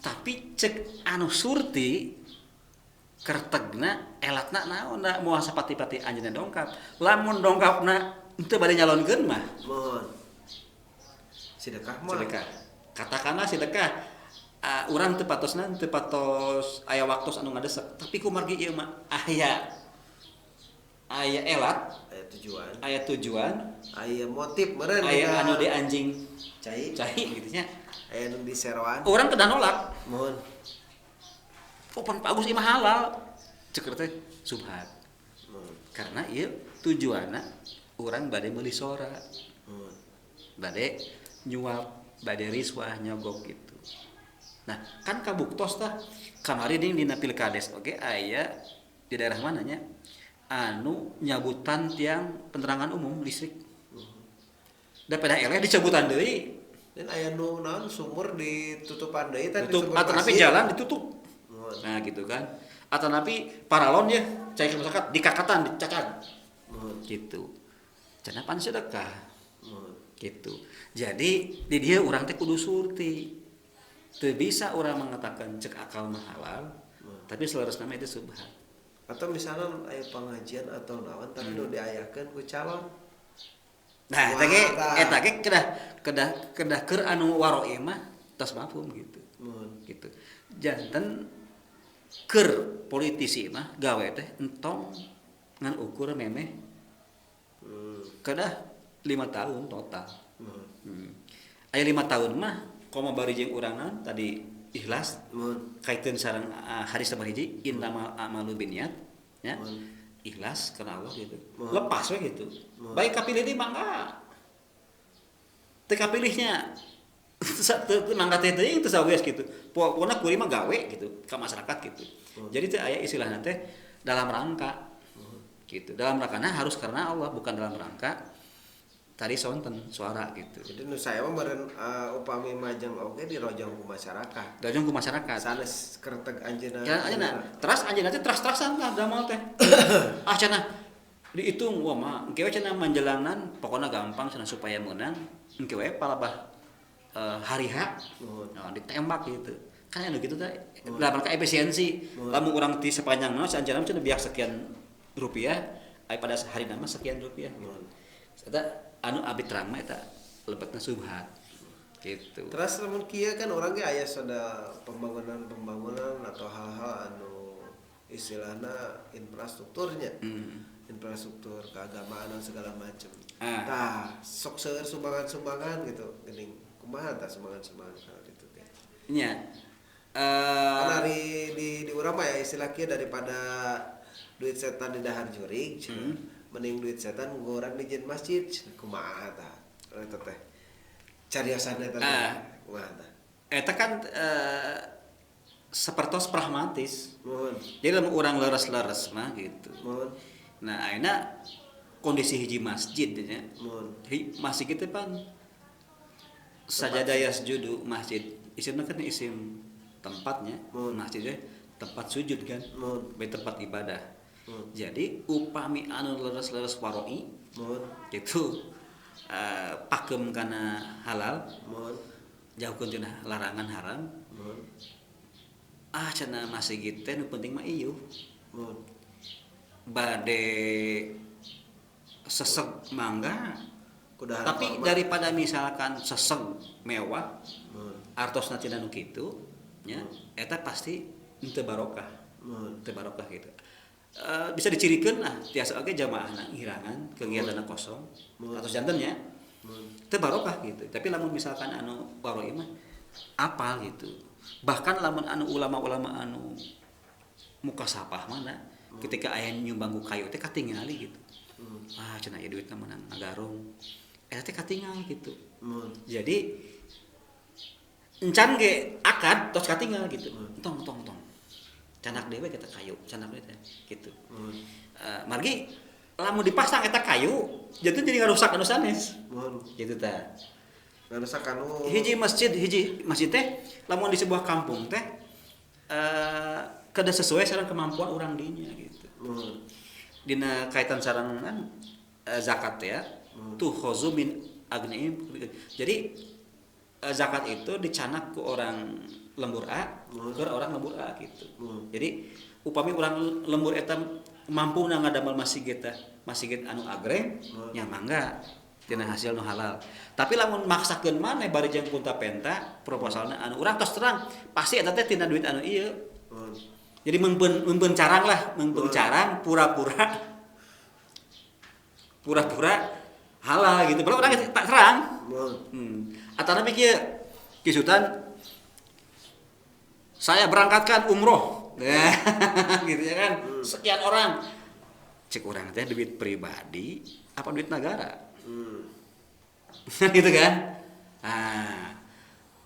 Tapi cek anu surti kertegna elatna naon da moal sapati-pati anjeunna dongkap. Lamun dongkapna teu bade nyalonkeun mah. Mohon. Sedekah mah. Sedekah. Katakanlah sedekah. Urang teu patosna teu patos aya waktos anu ngadesek, tapi kumargi ieu mah aya aya elat, Aya tujuan, aya tujuan, aya motif meureun aya anu di anjing cai, cai gitu nya. Aya nu di seroan. Urang kedah nolak. Mohon. Oh, pan Pak Agus ieu mah halal. Cek teh subhat. Mohon. Karena ieu tujuanna urang bade meuli sora. Mohon. Bade nyuap, bade riswah nyogok gitu. Nah, kan kabuktos tah kamari ding dina pilkades oge aya di daerah mananya anu nyabutan tiang penerangan umum listrik. Da pada eleh dicabutan deui. Dan aya nu naon sumur ditutupan deui tah Tutup sumur atau napi pasir. jalan ditutup. Mohon. Nah, gitu kan. Atau napi paralon ya cai ke masyarakat dikakatan dicakak. Mohon. Gitu. Cenah pan sedekah. Mohon. Gitu. Jadi di dia urang teh kudu surti. Teu bisa urang mengatakan cek akal mah halal, tapi saleresna mah itu subhat. Atau misalnya aya pengajian atau naon tapi nu diayakeun ku calon. Nah, eta ge eta ge kedah keur anu waroi mah tos mafhum gitu. Mohon. Gitu. Janten keur politisi mah gawe teh entong ngan ukur memeh. Kedah 5 tahun total. Aya 5 tahun mah komo bari jeung urang naon tadi ikhlas Mohon. kaiteun sareng hadis nomor hiji innamal a'malu binniyat ya. Ikhlas karena Allah gitu. Lepas we gitu. Baik kapilih di mangga. Teu kapilihnya teu mangga teh teuing teu sawios gitu. Pokona kuring mah gawe gitu ka masyarakat gitu. Jadi teh aya istilahna teh dalam rangka gitu. Dalam rangkana harus karena Allah, bukan dalam rangka tadi sonten suara gitu. Jadi nu saya mah meureun upami majeng oge dirojong ku masyarakat. Dirojong ku masyarakat. Sanes kerteg anjeunna. Ya anjeunna. Teras anjeunna teh teras-terasan lah damel teh. Ah cenah dihitung wah mah engke we cenah menjelangnan pokona gampang cenah supaya meunang engke we palabah hari H nah, ditembak gitu. Kan anu gitu teh dalam rangka efisiensi. Lamun urang ti sepanjang mana anjeunna cenah biak sekian rupiah aya pada hari nama sekian rupiah gitu. Eta anu abdi terang mah eta lebetna subhat gitu. Terus lamun kieu kan urang ge aya sada pembangunan-pembangunan atau hal-hal anu istilahna infrastrukturnya. Infrastruktur keagamaan dan segala macam. Tah, sok seueur sumbangan-sumbangan gitu geuning. Kumaha tah sumbangan-sumbangan kalau gitu teh? Nya. Kan ari di urang mah ya istilah kieu daripada duit setan di dahar jurig. Mending duit setan ngorang di jen masjid kumaha tah eta teh cariosan eta teh kumaha tah eta kan sapertos pragmatis. Mohon. Jadi lamun urang leres-leres mah gitu. Mohon. Nah ayeuna kondisi hiji masjid nya. Mohon. Masjid kitu pan sajadah yasjudu masjid isimna kan isim tempatnya. Mohon. Masjid teh tempat sujud kan. Mohon. Bae tempat ibadah. Jadi upami anu leres-leres waroi gitu pakem kana halal jauhkeun tina larangan haram. Ah cenah masjid teh nu penting mah ieu. Bade seseg mangga. Kudahan tapi korma. Daripada misalkan seseg mewah artosna tina nu kitu nya eta pasti henteu barokah. Henteu barokah gitu. Bisa dicirikan lah tiasa oge jamaahna ngirangan kegiatanna kosong atau janten nya teu barokah gitu. Tapi lamun misalkan anu waroi mah apal gitu. Bahkan lamun anu ulama-ulama anu mukasapah mana ketika aya nyumbang ku kayu teh katingali gitu. Ah cenah ieu duitna meunang ngagarung eta teh katingal gitu. Jadi encan ge akad tos katingal gitu. Tong tong tong canak dewe kita kayu, canak dewe gitu. Margi lamun dipasang eta kayu, jadi ngarusak anu sanes. Gitu tah. Ngarusak anu hiji masjid teh lamun di sebuah kampung teh kada sesuai sareng kemampuan urang dinya gitu. Dina kaitan sareng kan zakat ya, tuh khozu min agniim. Jadi zakat itu dicanak ku orang lembur A, ke orang lembur A gitu. Jadi upami orang lembur eta mampu na ngadamel masjid eta, masjid anu agreng, nya mangga tina hasil nu halal. Tapi lamun maksakeun maneh bari jeung punta penta proposalna anu urang tos terang pasti eta teh tina duit anu ieu. Jadi mempeun carang lah, mempeun carang pura-pura halal gitu. Padahal urang tak terang. Atana mikir Ki Sultan saya berangkatkan umroh. Gitu ya kan. Sekian orang. Cek orang teh duit pribadi apa duit negara? Gitu kan? Nah,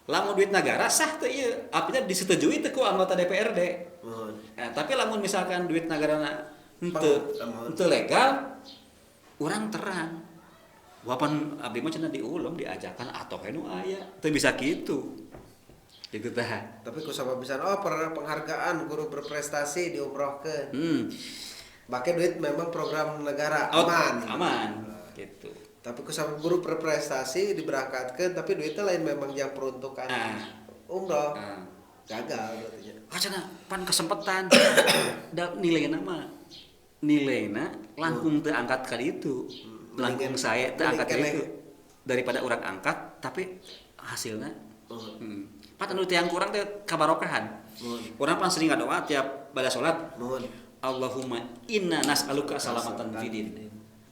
lamun duit negara sah teh ieu, artinya disetujui teh ku anggota DPRD. Nah, tapi lamun misalkan duit negara henteu legal, urang terang. Wapan abdi mah cenah diulung diajakan atau nu aya, teu bisa kitu. Gitu tah. Tapi ku sabab pisan oh penghargaan guru berprestasi diumrohkeun. Make duit memang program negara aman. Aman gitu. Tapi ku sabab guru berprestasi diberangkatkeun tapi duitnya lain memang yang peruntukan umroh. Gagal berarti. Ah cenah pan kesempatan. Da nilaina mah nilaina langkung teu angkat kali itu. Langkung saya teu angkat kali itu. Daripada urang angkat tapi hasilna Pat anu tiang kurang teh kabarokahan. Urang pan sering ngadoa tiap pada salat. Allahumma inna nas'aluka salamatan fid din.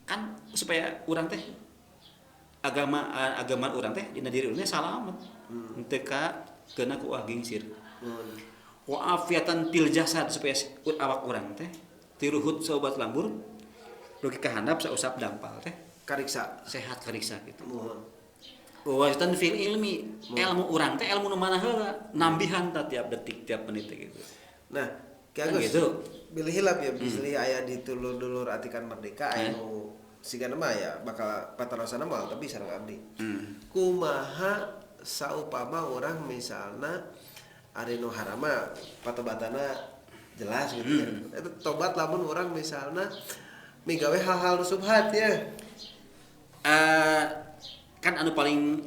Kan supaya urang teh agama urang teh dina diri urang teh salamet. Henteu ka keuna ku ah gingsir. Wa afiatan fil jasad supaya awak urang teh Tiruhut saobat lambur dugi ka handap sausap dampal teh kariksa sehat kariksa gitu. Muhun. Wajtan fil ilmi, ilmu urang teh ilmu nu mana heula nambihan ta tiap detik tiap menit gitu. Nah, Ki Agus, gitu. Bilih hilap ya, bilih aya di dulur-dulur Atikan Merdeka aya nu sigana mah ya bakal patarosana moal tapi sareng abdi. Kumaha saupama urang misalna ari nu harama patobatana jelas gitu ya. Eta tobat lamun urang misalna migawe hal-hal nu subhat ya. Kan anu paling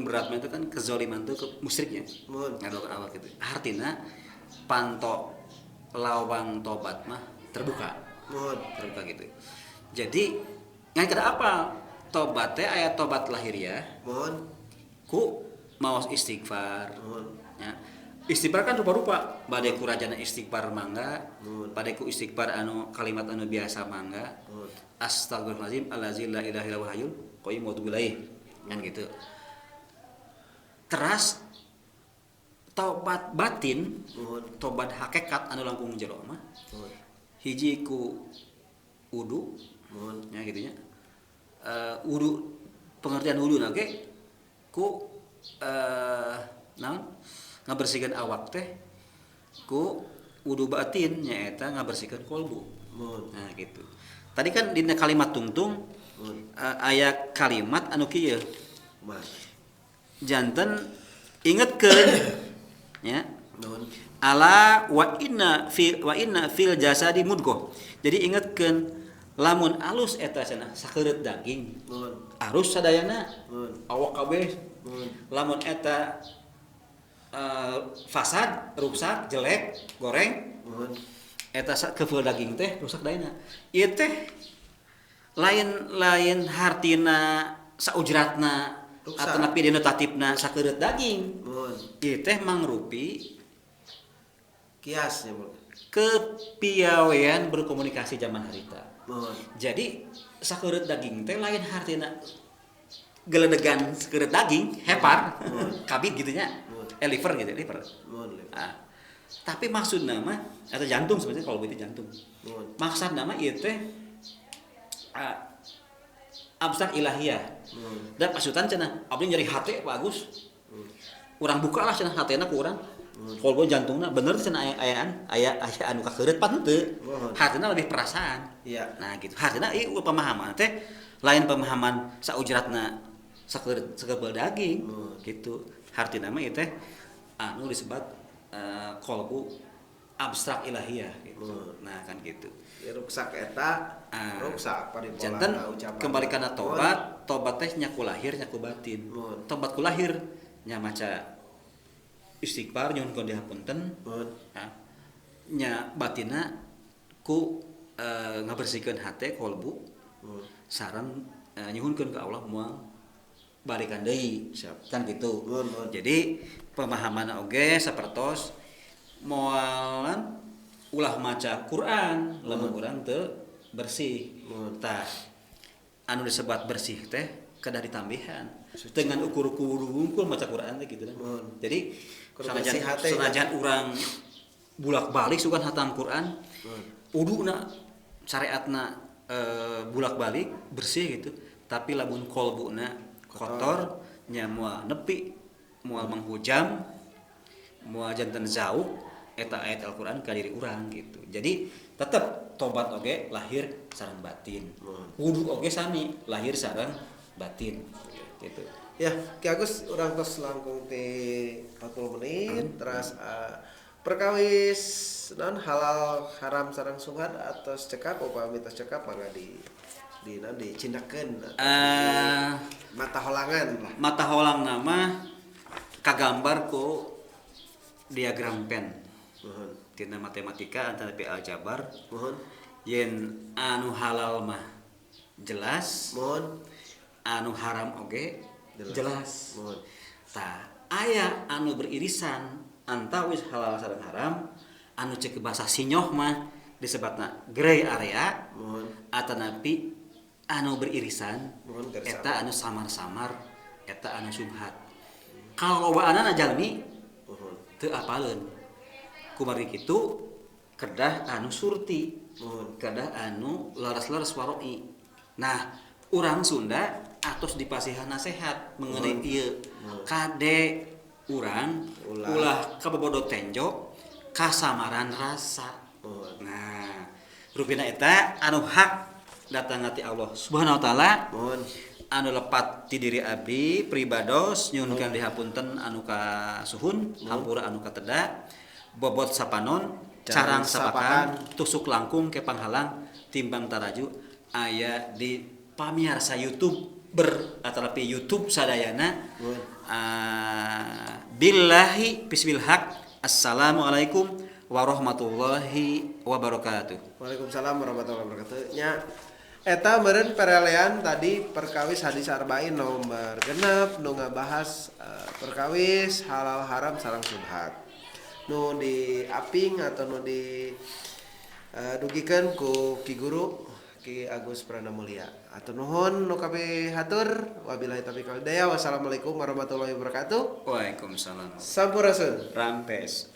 berat mah itu kan kezaliman tuh ke musyriknya. Ngadu awal gitu. Artina panto lawang tobat mah terbuka. Terbuka gitu. Jadi ngan kada apa? Tobat teh aya tobat lahiriah. Ku maos istighfar. Ya. Istighfar kan rupa-rupa. Bade ku rajana istighfar mangga, bade ku istighfar anu kalimat anu biasa mangga. Astagfirullahalazim allazi la ilaha illa huwal hayyul qayyum wa atubu ilaih. Kan gitu. Teras tobat batin, tobat hakikat anu langkung jero mah. Hiji ku wudu, ya gitu nya. Wudu pengertian wudu na ge ku naon ngabersihkeun awak teh ku wudu batin nyaeta ngabersihkeun kolbu. Nah gitu. Tadi kan dina kalimat tungtung aya kalimat anu kieu. Janten ingetkeun nya. Ala wa inna fil jasadi mudghah. Jadi ingetkeun lamun alus eta cenah sakeureut daging. Arus sadayana awak kabeh. Lamun eta fasad, rusak, jelek, goreng. Eta kevel daging teh rusak dayana. Ieu teh lain-lain hartina saujratna atau napi dina tatipna sakeureut daging. Ieu teh mangrupi kiasnya kepiawean berkomunikasi zaman harita. Jadi sakeureut daging teh lain hartina geledegan sakeureut daging hepar kabit gitu nya. Liver gitu, liver. Ah. Tapi maksud nama atau jantung sebenarnya kalau itu jantung. Maksud nama ieu teh abstrak ilahiyah. Dan pasutan cenah abdi nyeri hate Pak Agus. Urang buka lah cenah hatena ku urang. Kolbo jantungna bener cenah ayaan aya aya anu kakeureut pan henteu. Hatena lebih perasaan. Iya. Nah gitu. Hatena ieu pemahaman teh lain pemahaman saujratna sakeureut sakebeul daging gitu. Hartina mah ieu teh anu disebut kolbu abstrak ilahiyah gitu. Nah kan gitu. Ya, ruksak eta, ruksak paripolana janten ucapan. Kembali kana tobat, tobat teh nya ku lahir nya ku batin. Tobat ku lahir nya maca istighfar nyuhunkeun dihapunten. Nah, nya batina ku ngabersihkeun hate kolbu. Sareng nyuhunkeun ka Allah moal balikan deui. Kan gitu. Jadi pemahaman oge sapertos moalan ulah maca Quran lamun urang teu bersih. Tah anu disebat bersih teh kedah ditambihan dengan ukur kudu wungkul maca Quran teh gitu kan. Jadi sanajan urang bulak-balik sugan hatam Quran, uduna syariatna bulak-balik bersih gitu, tapi lamun kolbuna kotor nya moal nepi, moal manghujam, moal janten zauq eta ayat Al-Qur'an ka diri urang gitu. Jadi tetep tobat oge lahir sareng batin. Wudu oge sami lahir sareng batin gitu. Ya, Ki Agus urang tos langkung ti 40 menit terus perkawis non halal haram sareng subhat atos cekap upami tos cekap mangga di dicindakeun mata holangan lah. Mata holang nama kagambar ku diagram pen. Tina matematika antara P aljabar. Yen anu halal mah jelas. Anu haram oge jelas. Tah aya anu beririsan antawis halal sareng haram anu cek bahasa sinyoh mah disebatna gray area atanapi anu beririsan eta anu samar-samar eta anu subhat. Kalau lobaanana jalmi teu apaleun. Kumargi kitu Kedah anu surti, kedah anu laras-laras waroi. Nah, urang Sunda atos dipasihan nasehat mengenai ieu. Kade urang ulah kabobodo tenjo kasamaran rasa. Nah, rupina eta anu hak datang ti Allah Subhanahu wa taala. Anu lepat ti diri abdi pribados nyuhunkeun dihapunten anu kasuhun, hampura anu kateda, bobot sapanon, carang sapakan, tusuk langkung ke panghalang timbang taraju aya di pamiarsa YouTube atalapi YouTube sadayana. Billahi bismil haq. Assalamualaikum warahmatullahi wabarakatuh. Waalaikumsalam warahmatullahi wabarakatuh. Nya eta meureun perelean tadi perkawis hadis arba'in nomor 6 nu ngabahas perkawis halal haram sareng subhat. Nu di aping atau nu di dugikeun ku Ki Guru Ki Agus Pranamulia. Atur nuhun nu kabeh hatur, wabillahi taufiq wal hidayah. Wassalamualaikum warahmatullahi wabarakatuh. Waalaikumsalam. Sampurasun. Rampes.